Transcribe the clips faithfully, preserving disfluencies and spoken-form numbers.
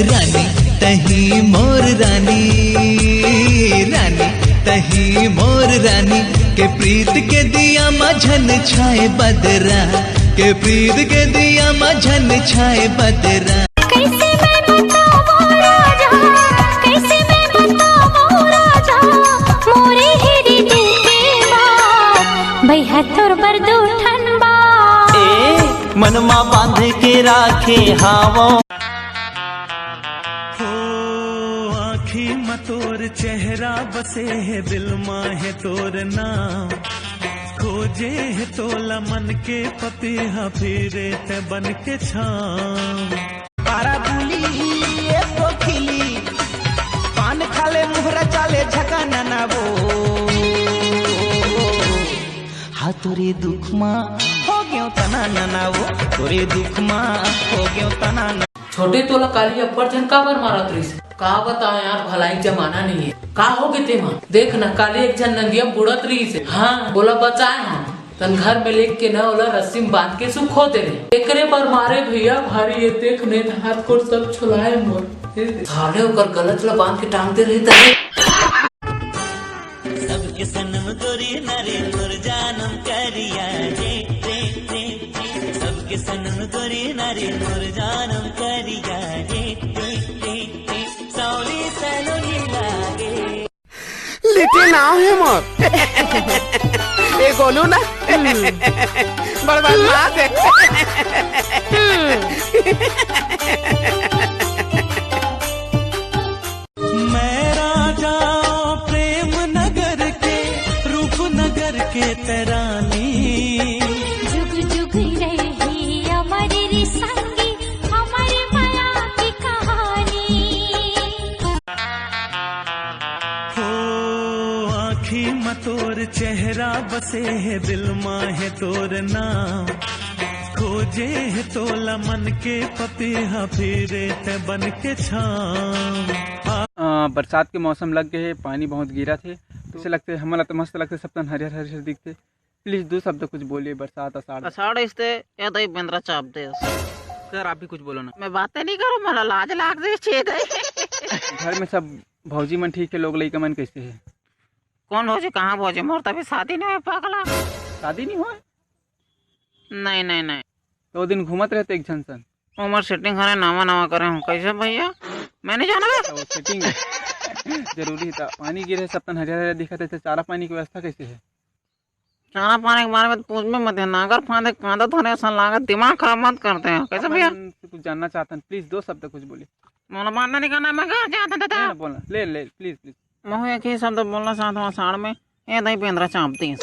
रानी, तही मोर रानी, रानी, तही मोर रानी, के प्रीत के दिया मा झन छाए बदरा, के प्रीत के दिया मा झन छाए बदरा। कैसे मैं बतावं राजा, कैसे मैं बतावं राजा, मोरे हिरदे के बात, भैया तोर बर दू ठन बात। ए, मनमा बांध के राखे हावं। हो, आँखी म तोर चेहरा बसे हे, दिल मा हे तोर नाम। खोजे हे तोला मन के पपीहा, फिरे तैं बन के छाँव। पारा बुली, ए तो खिली, पान खाले मुहरा चाले झकाना ना वो। हा तोरे दुख मा हो गेंव तना ना ना वो, तोरे दुख मा हो गेंव तना ना। छोटे, तोला काली अब्बड़ झन काबर मारत रहिस? का बतावं यार, भलाई के जमाना नइ हे। का होगे तेमा? देख ना, काली एक झन नंदिया बुड़त रहिस हे। हाँ, ओला बचाए हंव। तन घर में लेग के ना, ओला रस्सी में बांध के सुखो दे रहे। एकरे बर मारे भैया भारी, ये देख ने, हाथ गोड़ सब छोलाए मोर। साले ओकर गलत ला बांध के टांग दे रहे तने। सबके सनम गोरी ना रे, मोर जानम करिया रे, रे, रे। सबके सनम गोरी ना रे, मोर जानम करिया रे, रे, रे, रे। सौरी सैलो नीला गे। लिट्टी नाव हे मोर। ए गोलू ना। बड़ बदमाश हे। मैं राजा प्रेम नगर के, रूपनगर के तैं रानी। जुग जुग रही अमर रे संगी, हमारी मया के कहानी। हो, आँखी म तोर चेहरा बसे हे, दिल मा हे तोर नाम। खोजे हे तोला मन के पपीहा, फिरे तैं बन के छाँव। अ, बरसात के मौसम लग गे हे, पानी बहुत गिरत हे, तो ऐसे लगथे, हमन ला तो मस्त लगथे, सब तन हरियर हरियर दिखथे। प्लीज दू शब्द कुछ बोलिए, बरसात अषाढ़। अषाढ़ इसते ए दई बेंदरा चाप देस। सर, आप भी कुछ बोलो ना। मैं बातें नहीं करूँ, मोला लाज लाग दे छे दई। घर में सब भौजी मन ठीक हे, लोग लइका मन कैसे हे? कौन भौजी, कहाँ भौजी? मोर तभी शादी नहीं होय, पागला। शादी नहीं होय? नहीं, नहीं, नहीं। तो वो दिन घूमत रहते एक झन सन। उमर सेटिंग हरे, नवा नवा करे हूँ। कैसे भैया? मैं नहीं जाना। अच्छा, वो सेटिंग जरूरी था। पानी गिरे, सब तन हरियर हरियर दिखत हे, तो चारा पानी की व्यवस्था कैसे है? चारा पानी के बारे में तो पूछ में मत है। नागर फांदे कांदा धरे ऐसा लागत, दिमाग खराब मत करते हैं। कैसे भैया? अपन से कुछ जानना चाहता हूँ, प्लीज दो शब्द कुछ बोलिए। मोला मानना नहीं करना, मैं घर जाता दादा। बोलना, बोलना, ले, ले, प्लीज, प्लीज। महू एक ही शब्द बोलना चाहता हूँ, अषाढ़ में ए दई बेंदरा चाप दिस।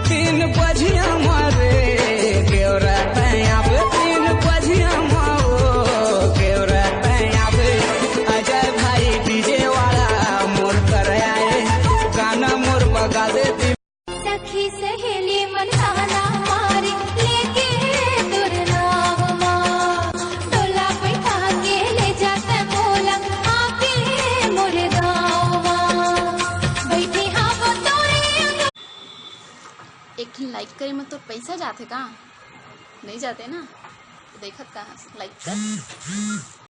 तीन बजिया मारे केवरा तैयाब, तीन बजिया माओ केवरा तैयाब। अजय भाई डीजे वाला मोर कर आए, गाना मोर बगा दे। सखी सहेली मन ताना मारे, लेके तोर नाम मा। डोला बैठा के ले जात मोला, आके मोर गाँव मा। बैठे हाँ वो तोरे अंग। एक ठन लाइक करे म तोर पैसा जाथे का? नहीं जाते ना, तो देखत का हस, लाइक कर।